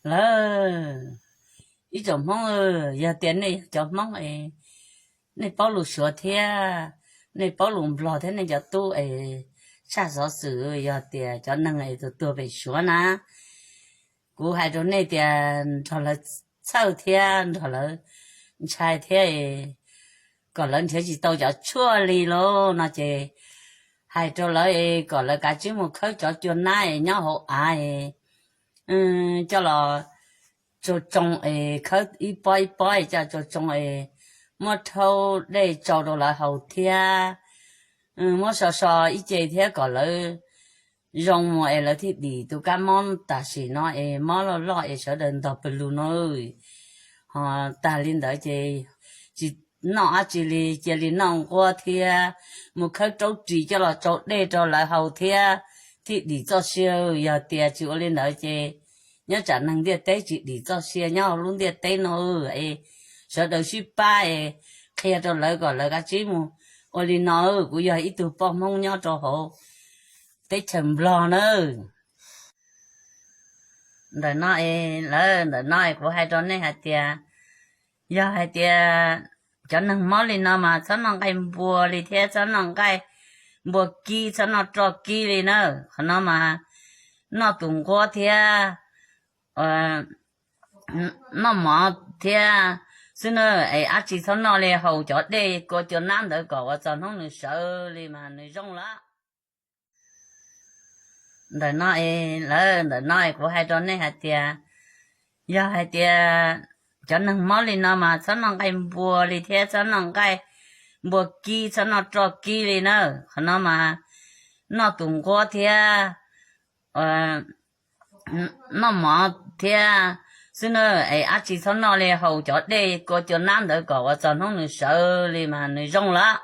Lawv, ib tsoom Hmoob, yog tias nej yog cov Hmoob es nej paub lus Suav thiab, nej paub lus Nplog thiab, nej cov tub es tshaj xov xwm, yog tias cov neeg es tus tuag pem Suav na, kuv hais rau nej tias nrog lawv txhawj thiab nrog lawv ntshai thiab, kom lawv nrhiav tsis tau cov tshuaj li lauj no ces hais rau lawv es kom lawv kav tsij mus khawb cov cua nab es nyob hauv av es coj los tsau tsoo es khawb ib pob ib pob es coj tsau tsoo es muab rhaub dej tsau rau lawv haus thiab, muab so so ib ce thiab kom lawv zoo mus es lawv thiaj dim tus kab mob tam sim no es mob loj loj es sawv daws ntog pes lug no. Ho tag li ntawd ces tsis noj dab tsi li, cia li noj nquab thiab mus khawb raub ris coj los tsau dej rau lawv haus thiab thiaj dim txoj sia. Yog tias tsis ua li ntawd ces nyob tsam neeg ntiaj teb tsis dim txoj sia nyob hauv lub ntiaj teb no es sawv daws sib pab es qhia rau lawv kom lawv kav tsij mus ua li no. Kuv yog ib tug poj Hmoob nyob rau hauv teb chaws Nplog na. Ntawm no es lawv, ntawm no es kuv hais rau nej hais tias, yog hais tias cov neeg mob li no mas txhob noj nqaij npua li thiab txhob noj nqaij npua kib, txhob noj roj kib li na. Qhov no mas noj tus nquab thiab noj mov thiab xwb na, es dab tsi txhob noj li, haus cov dej kua cua nab ntawd kom uas txog hnub nws sawv li mas nws zoo lawm. Ntawm no es lawv, ntawm no es kuv hais rau nej hais tias, yog hais tias cov neeg mob li no mas txhob noj nqaij npua li thiab txhob noj nqaij npua kib, txhob noj roj kib li na. Qhov no mas noj tus nquab thiab noj mov thiab xwb na, es dab tsi txhob noj li, haus cov dej kua cua nab ntawd kom uas txog hnub nws sawv li mas nws zoo lawm.